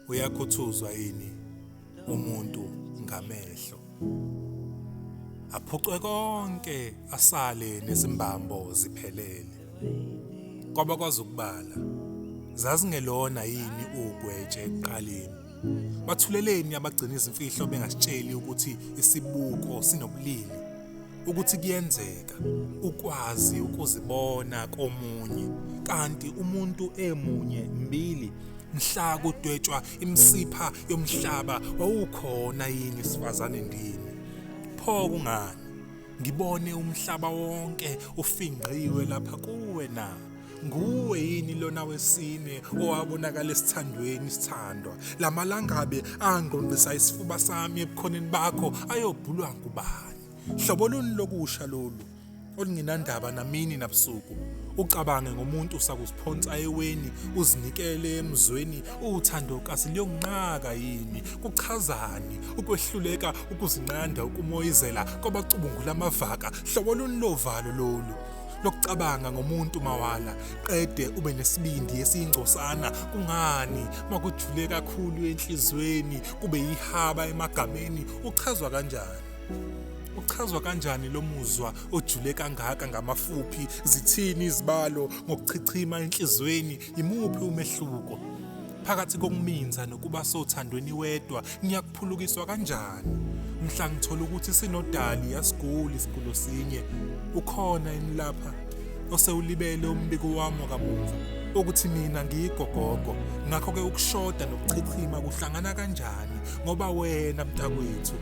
Uyakhuthuzwa yini umuntu ngamehlo? Aphucwe konke asale nezimbambo ziphelele. Kwabakwazi ukubala, zazingelona yini ugwetshe ekuqaleni? Bathuleleni abagcina izimfihlo bengasitsheli ukuthi isibuko sinobulili, ukuthi kuyenzeka ukwazi ukuzibona komunye kanti umuntu emunye mbili mhla kudwetshwa imisipha yomhlaba wawukhona yini sifazane ndini? Pho kungani ngibone umhlaba wonke ufingqiwe lapha kuwe na? Nguwe yini lona wesine owabonakala esithandweni isithandwa? Lamalangabe angqongqisa isifuba sami ebukhoneni bakho ayobhulwa ngubani? Hlobo luni lokusha lolu olungenandaba namini nabusuku? Ucabange ngomuntu usakuziphonsa eweni, uzinikele emzweni, uthando kasi luyonqaka yini? Kuchazani ukwehluleka ukuzinqanda ukumoyizela kwabacubungula amavaka? Hlobo luni lovalo lolu lokucabanga ngomuntu mawala, qede ube nesibindi esiyingcosana? Kungani makujule kakhulu enhliziyweni kube yihaba emagameni? Uchazwa kanjani? Uchazwa kanjani lo muzwa ojule kangaka ngamafuphi? Zithini izibalo ngokuchichima enhliziyweni? Imuphi umehluko phakathi kokuminza nokuba sothandweni wedwa? Ngiyakuphulukiswa kanjani mhla ngithola ukuthi sinodali asiguli isigulo sinye? Ukhona yini lapha osewulibele umbiko wami wakamuva ukuthi mina ngiyigogogo? Ngakho-ke ukushoda nokuchichima kuhlangana kanjani? Ngoba wena mntakwethu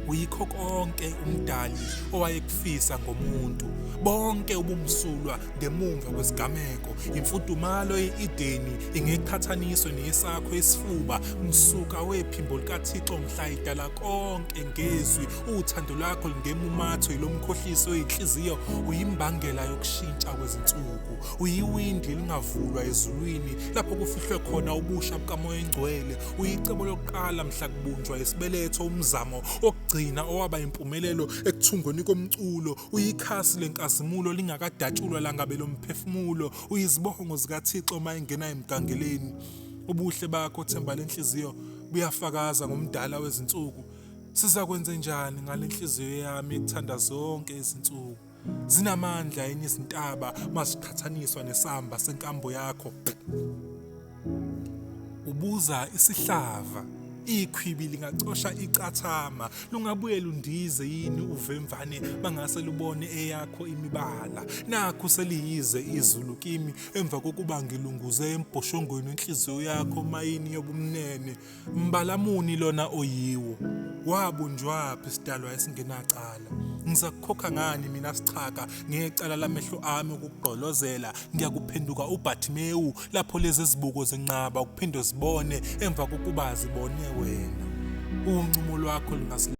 uyikho konke umdali owayekufisa ngomuntu, bonke ubumsulwa ngemumva kwesigameko. Imfudumalo ye-Edeni ingeqhathaniswe neyesakho isifuba. Msuka wephimbo likaThixo mhla idala konke ngezwi, uthando lwakho lingemumatho yilomkhohliso oyinhliziyo. Uyimbangela yokushintsha kwezinsuku, uyiwindi elingavulwa ezulwini lapho kufihlwe khona ubusha bukaMoya oNgcwele. Uyicebo lokuqala mhla kubunjwa isibeletho, umzamo wokugcina owaba impumelelo ekuthungweni komculo. Uyikhasi lenkazimulo lingakadatshulwa langabe lomphefumulo. Uyizibongo zikaThixo uma engena emgangeleni. Ubuhle bakho themba lenhliziyo buyafakaza ngomdala wezinsuku. Sizakwenze njani ngale nhliziyo yami ekuthanda zonke izinsuku? Zinamandla yini izintaba maziqhathaniswa nesamba senkambo yakho? Ubuza isihlava, ikhwibi lingacosha icathama, lungabuye lundize yini uvemvane bangase lubone eyakho imibala? Nakhu seliyize izulu kimi emva kokuba ngilunguze embhoshongweni wenhliziyo yakho mayini yobumnene. Mbala muni lona oyiwo? Wabunjwaphi sidalwa esingenacala? Ngizakukhokha ngani mina sichaka ngecala lamehlo ami ukugqolozela? Ngiyakuphenduka uBhathimewu lapho lezi zibuko zenqaba ukuphinde zibone emva kokuba zibone wena. Uncumo lwakho lungasi.